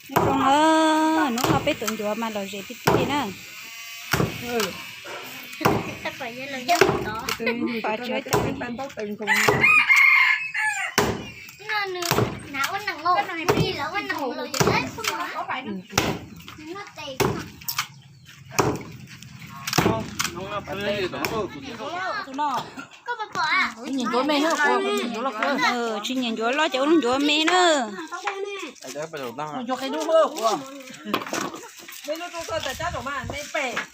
Nyob zoo na, hnub no peb tus ncuav mas lom zem tiag tiag na. Pom tsis, tsis nyiam ncuav loj ces ua ncuav me na.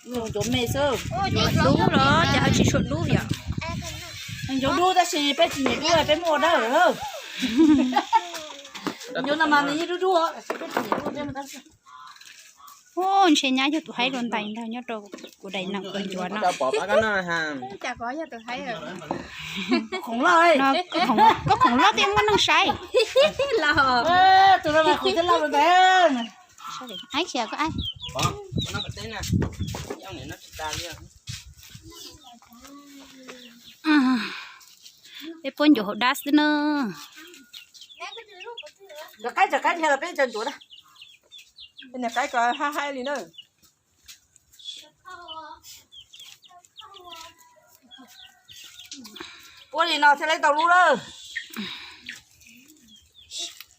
Ncuav me xwb, dub los ces ho tsis tshua dub yom. Ncuav dub tab sis peb tsis nyiam dub, peb muaj dawb. Ncuav no mas nws yeej dub dub, tab sis peb tsis nyiam dub. Ub, ntshe nyab yog tus haib dua ntais ntag nyob rau kuv daim neem tus ncuav no. Koj khoom loj thiaj muaj neeg saib. Aib, cia koj aib. Peb puab ncuav hauv dab xwb na. Cov qaib, cov qaib dhia los peb cov ncuav na. Niag qaib ko haib haib li na. Puab li no thiaj li tau lub lawm.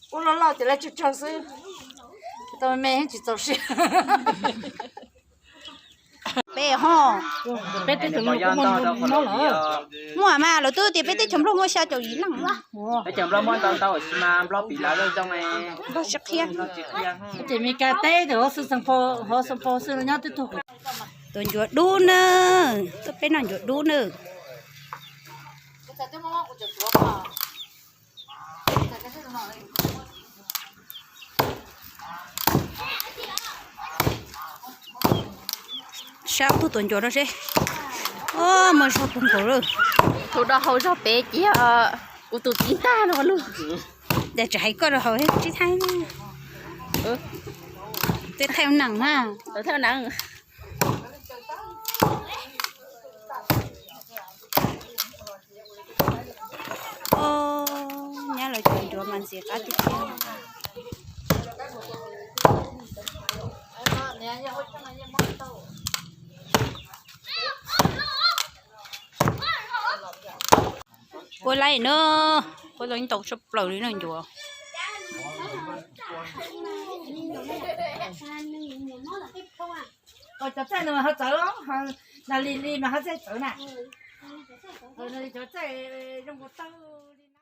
Puab loj loj ces li tsawg tsawg xwb. Tau me tsis txaus siab. Peb ho, peb teb chaws Nplog kuj muaj no los. Muaj mas lawv twb tias peb teb chaws Nplog muaj xya caum yim leej. Teb chaws Nplog muaj ntau ntau tab sis mas Nplog pim lawv zoo zoo. Nplog tsis qhia. Ces Meskas teb tus hov xwb, xeem pos, hov xeem pos xwb los nyob twb tuag. Tus ncuav dub na, tuaj peb noj ncuav dub na. Saib ob tug tuav ncuav no seb. Muaj zog puag nkaus lawm. Tus do hau zog pem ces kuv tus txiv ntag no lug. Ces tsis hais koj rau hauv sib thaij na. Tej thaij nees na. Nyab lawv cov ncuav mas ntxim qab tiag tiag. Puab laib na, puab zoo ib ntau tshaj plaws li na ncuav. Cov txaij no ho txawv, na li li mas ho txaij txawv na. Cov txaij zoo ua tawg li.